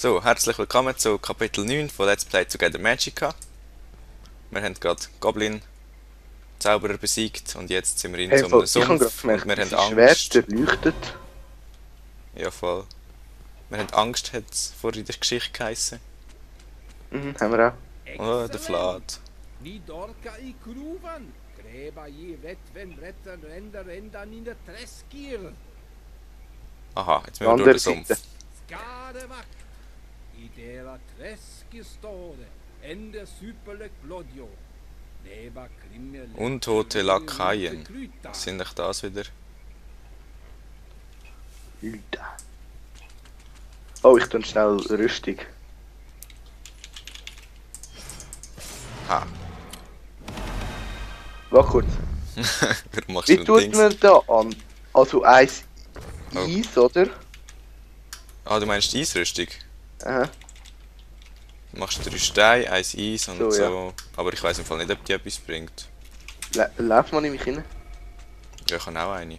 So, herzlich willkommen zu Kapitel 9 von Let's Play Together Magica. Wir haben gerade Goblin Zauberer besiegt und jetzt sind wir in Hey, so einem ich habe gerade Sumpf und gemerkt, wir haben das Schwert Angst. leuchtet. Ja, voll. Wir haben Angst, hat es vorhin in der Geschichte geheißen. Haben wir auch. Oh, der Flat. Ni dorka I kruvan, greba I vetven bretten render rendan in der Treskir. Aha, jetzt müssen wir Andere durch den Seite. Sumpf. Skade vakt, I dera Treskir store, ende superlek blodio. Neba krimmer Untote Lakaien. Was sind euch das wieder? Alter. Oh, ich tue schnell Rüstung. Ha, Warte kurz. warum machst Wie du ein tut Dings? man da an? Also Eis Oh. Eis, oder? Ah, du meinst die Eisrüstung? Aha. Du machst 3 Steine, 1 Eis und So, so. ja. Aber ich weiß im Fall nicht, ob die etwas bringt. Lauf mal in mich rein. Ja, ich habe auch eine.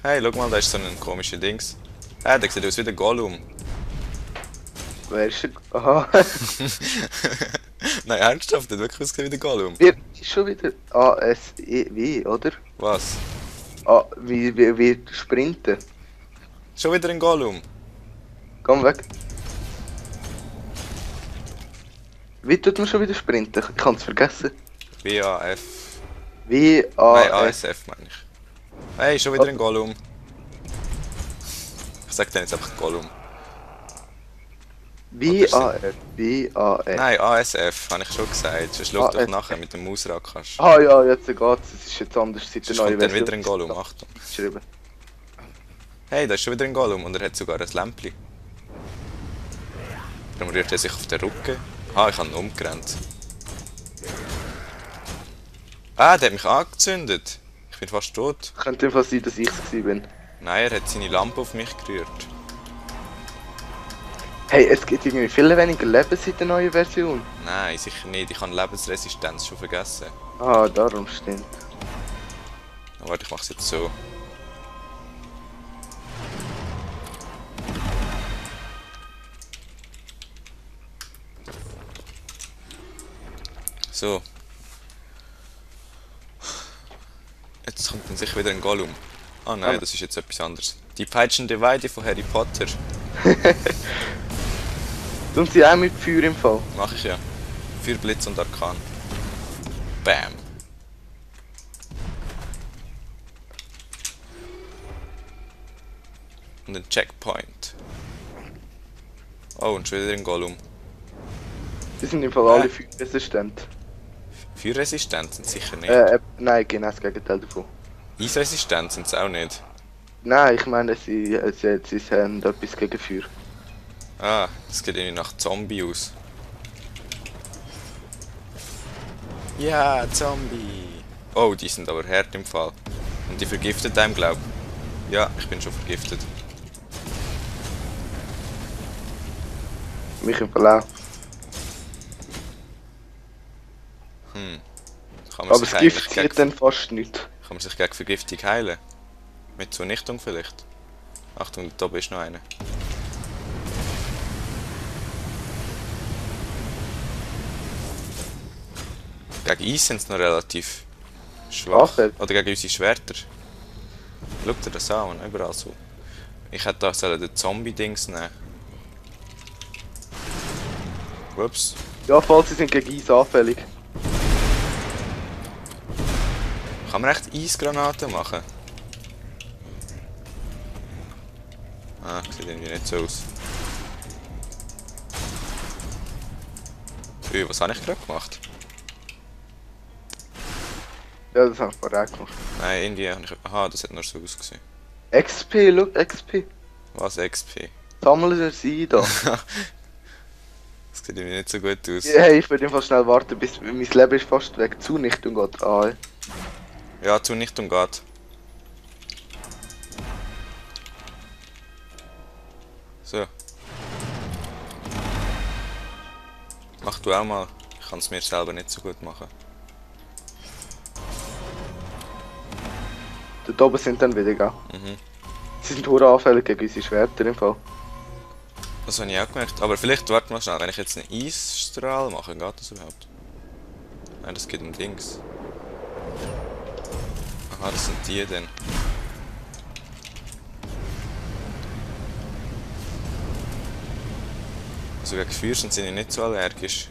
Hey, schau mal, da ist so ein komischer Dings. Der sieht aus wie der Gollum. Wer ist der? Aha. Nein, ernsthaft, der hat wirklich ausgesehen wie der Gollum. Wir ist schon wieder A-S-E-W, oder? Was? Ah, wie sprinten. Schon wieder ein Gollum? Komm weg. Wie tut man schon wieder sprinten? Ich kann es vergessen. B-A-F. Wie Nein, A-S. A-S-F meine ich. Hey, schon wieder ein Gollum. Ich sag dir jetzt einfach Gollum. Wie A-S. Wie A-S. Nein, A-S-F, habe ich schon gesagt. Sonst schau doch ASF. nachher mit dem Mausrad kannst. Ah ja, jetzt geht's. Es ist jetzt anders seit der Sonst neuen kommt dann Version. wieder ein Gollum, Achtung. Geschrieben. Hey, da ist schon wieder ein Gollum und er hat sogar ein Lämpchen. Darum rührt er sich auf den Rücken. Ah, ich habe ihn umgerannt. Ah, der hat mich angezündet. Ich bin fast tot. Könnte einfach sein, dass ich es gewesen bin. Nein, er hat seine Lampe auf mich gerührt. Hey, es gibt irgendwie viel weniger Leben seit der neuen Version. Nein, sicher nicht. Ich habe Lebensresistenz schon vergessen. Ah, darum stimmt. Oh, warte, ich mache es jetzt so. So. Jetzt kommt dann sicher wieder ein Gollum. Ah nein, das ist jetzt etwas anderes. Die peitschende Weide von Harry Potter. Tun sie auch mit Feuer im Fall? Mach ich ja. Für Blitz und Arkan. Bam. Und ein Checkpoint. Oh, und schon wieder ein Gollum. Die sind im Fall alle feuerresistent. Feuerresistent sind sicher nicht. Nein, genau das Gegenteil davon. Eisresistent sind sie auch nicht. Nein, ich meine, sie haben etwas gegen Feuer. Ah, das geht irgendwie nach Zombie aus. Ja, Zombie. Oh, die sind aber hart im Fall. Und die vergiftet einem, glaub. Ja, ich bin schon vergiftet. Mich im Fall auch. Kann man Aber sich das eigentlich Gift gegen, zieht dann fast nichts. kann man sich gegen Vergiftung heilen? Mit Zunichtung vielleicht? Achtung, da oben ist noch einer. Gegen Eis sind sie noch relativ schwach. Schwach? Oder gegen unsere Schwerter. Schau dir das an, man, überall so. Ich hätte da sollen den Zombie-Dings nehmen. Ups. Ja, falls sie sind gegen Eis anfällig. Kann man echt Eisgranaten machen? Ah, sieht irgendwie nicht so aus. Ui, was habe ich gerade gemacht? Ja, das habe ich vorher auch gemacht. Nein, irgendwie habe ich... Aha, das hat nur so ausgesehen. XP, look, XP. Was, XP? Sammeln sie da. Das sieht irgendwie nicht so gut aus. Hey, ich würde einfach schnell warten, bis mein Leben ist fast weg. Zunichtung geht an. Ja, Zunichtung geht. So. Mach du auch mal. Ich kann es mir selber nicht so gut machen. Dort oben sind dann wieder, gell? Mhm. Sie sind hure anfällig gegen unsere Schwerter im Fall. Das habe ich auch gemerkt. Aber vielleicht, warte mal schnell, wenn ich jetzt einen Eisstrahl mache, geht das überhaupt? Nein, das geht um Dings. Aha, das sind die dann. Also gegen Feuer sind sie nicht so allergisch.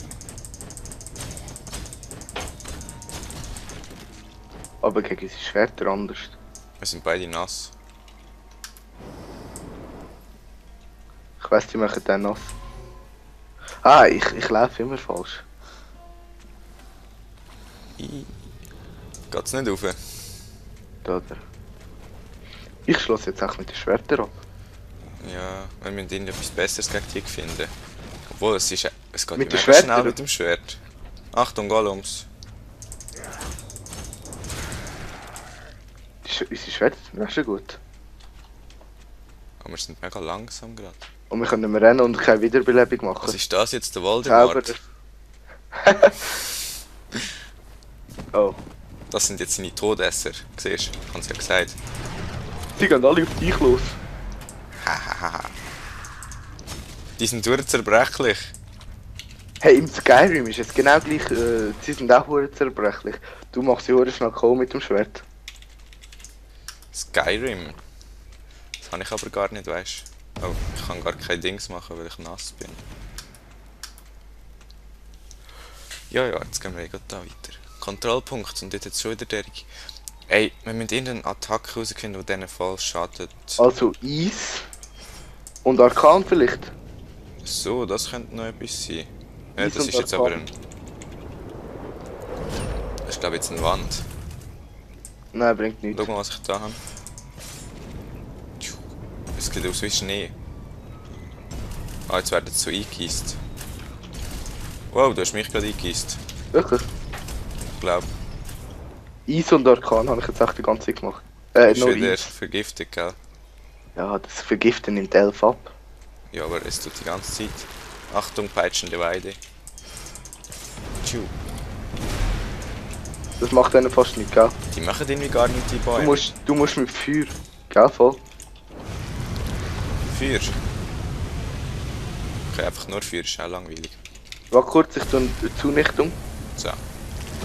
Aber gegen unsere Schwerter anders. Wir sind beide nass. Ich weiss, die machen den nass. Ah, ich laufe immer falsch. Geht's nicht rauf? Da, da. Ich schloss jetzt auch mit den Schwertern ab. Ja, wir müssen irgendetwas Besseres gegen die finden. Obwohl, es geht Mit mega den Schwertern? schnell mit dem Schwert. Achtung, Golems. Unsere Schwerter sind auch schon gut. Aber wir sind mega langsam gerade. Und wir können rennen und keine Wiederbelebung machen. Was ist das jetzt, der Voldemort? Zauberer. Oh. Das sind jetzt seine Todesser. Siehst du? Ich hab's ja gesagt. Die gehen alle auf dich los. Hahaha. Die sind zerbrechlich. Hey, im Skyrim ist es genau gleich. Sie sind auch hure zerbrechlich. Du machst sie hure schnell K.O. mit dem Schwert. Skyrim. Das habe ich aber gar nicht, weißt du. Oh, ich kann gar kein Dings machen, weil ich nass bin. Ja, jetzt gehen wir da weiter. Kontrollpunkt und jetzt schon wieder der. Ey, wir müssen irgendeine Attacke herausfinden, die denen voll schadet. Also Eis und Arkan vielleicht. So, das könnte noch etwas sein. Ja, Eis das und ist jetzt aber Arkan. ein... Das ist glaube ich jetzt eine Wand. Nein, bringt nichts. Schau mal, was ich da habe. Es sieht aus wie Schnee. Ah, jetzt werden sie so eingegeist. Wow, du hast mich gerade eingegeist. Wirklich? Ich glaube, Eis und Arkan habe ich jetzt echt die ganze Zeit gemacht. du bist nur wieder Eis. vergiftet, gell? Ja, das Vergiften nimmt 11 ab. Ja, aber es tut die ganze Zeit. Achtung, peitschende Weide. Tschu. Das macht denen fast nichts, gell? Die machen irgendwie gar nicht die Du Bäume. musst mit Feuer. Gell, voll? Feuer. Okay, einfach nur Feuer, ist auch langweilig. Warte kurz, ich tue eine Zunichtung. So.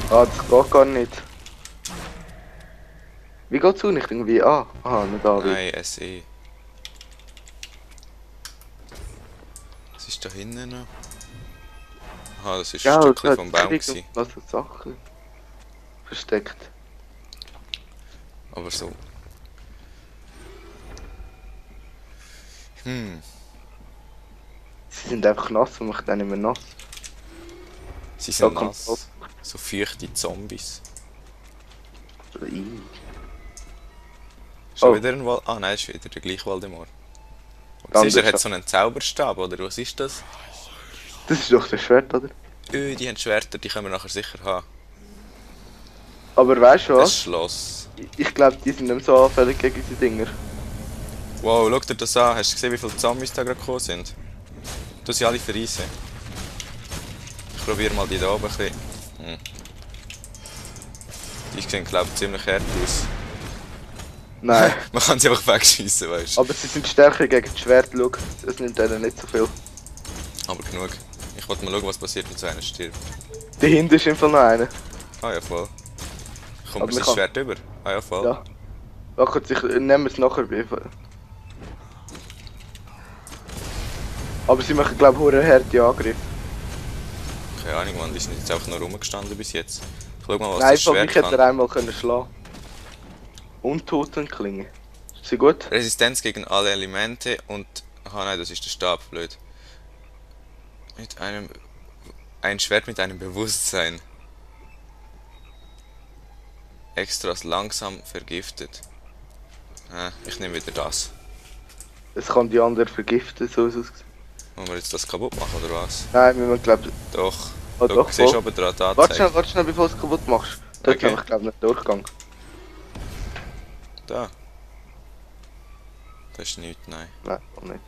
Ah, das geht gar nicht. Wie geht Zunichtung? Wie A? Aha, nicht A, wie. Nein, SE. Was ist da hinten noch? Aha, das ist ein Ja, Stückchen das vom hat Baum Krieg gewesen. und was für Sachen versteckt. Aber so. Sie sind einfach nass und machen dann nicht mehr nass. Sie Da sind kommt nass. was. So feuchte Zombies. Ih. Schon Oh. wieder ein Wald. Ah nein, ist wieder der gleiche Voldemort. Der Siehst du, er andere hat so einen Zauberstab, oder was ist das? Das ist doch das Schwert, oder? Die haben Schwerter, die können wir nachher sicher haben. Aber weißt du Das was? Schloss. Ich glaube, die sind nicht mehr so anfällig gegen diese Dinger. Wow, schau dir das an. Hast du gesehen, wie viele Zombies da gerade gekommen sind? Du sie alle verreisen. Ich probiere mal die da oben ein bisschen. Die sehen, glaube ich, ziemlich hart aus. Nein. Man kann sie einfach wegschießen, weißt du. Aber sie sind stärker gegen das Schwert, schau. Das nimmt denen nicht so viel. Aber genug. Ich wollte mal schauen, was passiert, wenn so einer stirbt. Dahinter ist einfach noch einer. Ah ja, voll. Kommt Aber mir man das kann- Schwert über? Ah ja, voll. Ja. Warte kurz, ich nehme es nachher. Aber sie machen, glaube ich, hure harte Angriffe. Keine Ahnung, Mann, die sind jetzt einfach nur rumgestanden bis jetzt. Ich schau mal, was Nein, das von Schwert mich hätte kann. er einmal können schlagen. Untotenklinge. Ist sie gut? Resistenz gegen alle Elemente und... Aha, nein, das ist der Stab, blöd. Mit einem... Ein Schwert mit einem Bewusstsein. Extras langsam vergiftet. Ich nehme wieder das. Es kann die anderen vergiften, so ist es ausgesehen. Wollen wir jetzt das kaputt machen, oder was? Nein, wir müssen, glaube ich... Doch. Oh, Schau, doch, siehst du voll. oben dran die Warte Anzeige? schnell, bevor du es kaputt machst. Dort Okay. habe ich, glaube ich, nicht Durchgang. Da. Das ist nichts, nein. Nein, auch nicht.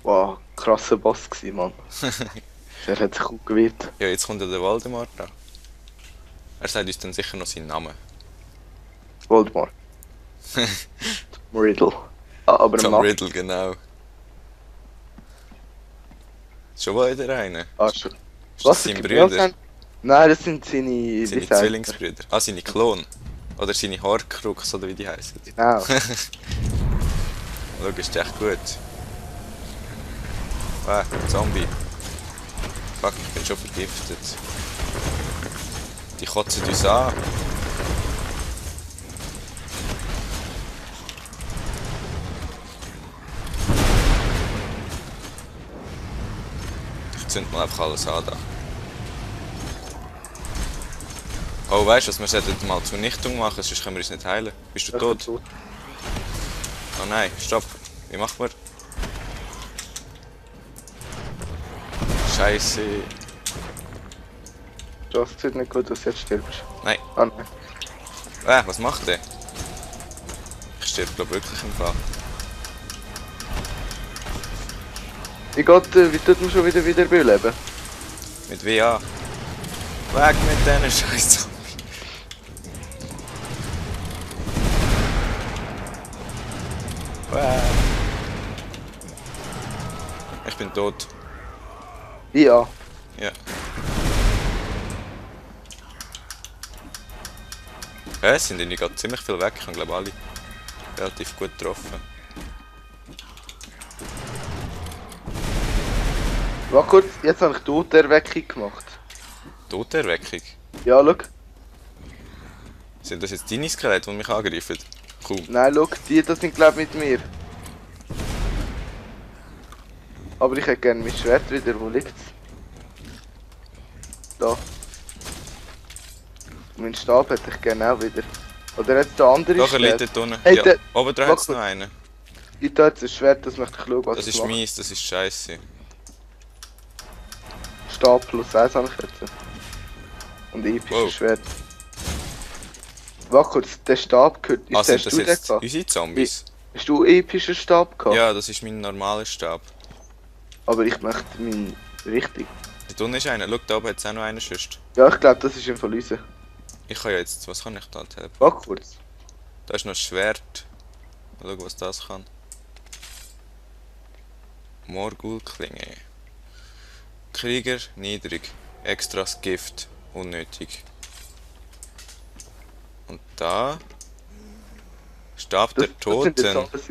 Wow, krasser Boss gewesen, Mann. Der hat sich gut gewehrt. Ja, jetzt kommt ja der Voldemort da. Er sagt uns dann sicher noch seinen Namen. Voldemort. Riddle. Ah, aber Tom Nacht. Riddle, genau. Schon wieder einer. Ah, schon. Ist das sein Brüder? Nein, das sind seine... wie Seine sagt man? Zwillingsbrüder. Ah, seine Klon. Oder seine Horcrux, oder wie die heißen. Genau. Schau, ist echt gut. Ah, Zombie. Fuck, ich bin schon vergiftet. Die kotzen uns an. Ich zünd mal einfach alles an da. Oh, weißt du was, wir sollten mal Zunichtung machen, sonst können wir uns nicht heilen. Bist du Ich bin tot? Oh nein, stopp. Wie macht man? Scheiße. Das tut nicht gut, dass du jetzt stirbst. Nein. Ah, nein. Was macht der? Ich sterbe glaube wirklich im Fall. Wie tut man schon wieder wiederbeleben? Mit WA. Weg mit diesen Scheiß Zombie. Ich bin tot. Ja. Ja. Es sind irgendwie gerade ziemlich viel weg. Ich habe glaube alle relativ gut getroffen. Warte kurz, jetzt habe ich Toterweckung gemacht. Toterweckung? Ja, schau. Sind das jetzt deine Skelette, die mich angreifen? Kaum. Nein, schau, das sind glaube ich mit mir. Aber ich hätte gerne mein Schwert wieder, wo liegt's? Da. Mein Stab hätte ich gerne auch wieder. Oder jetzt der andere Doch, er liegt Schwert. dort unten. Hey, Ja, der- oben dran hat es noch einen. Ich tue jetzt ein Schwert, das möchte ich schauen, was Das ich ist mache. mies, das ist scheiße. Stab plus 1 habe ich jetzt. Und episches Wow. Schwert. Warte kurz, der Stab gehört... Ah, sind hast das du den jetzt gehabt? unsere Zombies? Hast du epischen Stab gehabt? Ja, das ist mein normaler Stab. Aber ich möchte meinen richtig. Dort unten ist einer. Schau, da oben hat es auch noch einen sonst. Ja, ich glaube, das ist im Fall unser. Ich kann ja jetzt... Was kann ich da? Warte kurz. Da ist noch ein Schwert. Mal schauen, was das kann. Morgulklinge. Krieger, niedrig. Extras Gift. Unnötig. Und da... Stab der Das sind jetzt Toten. alles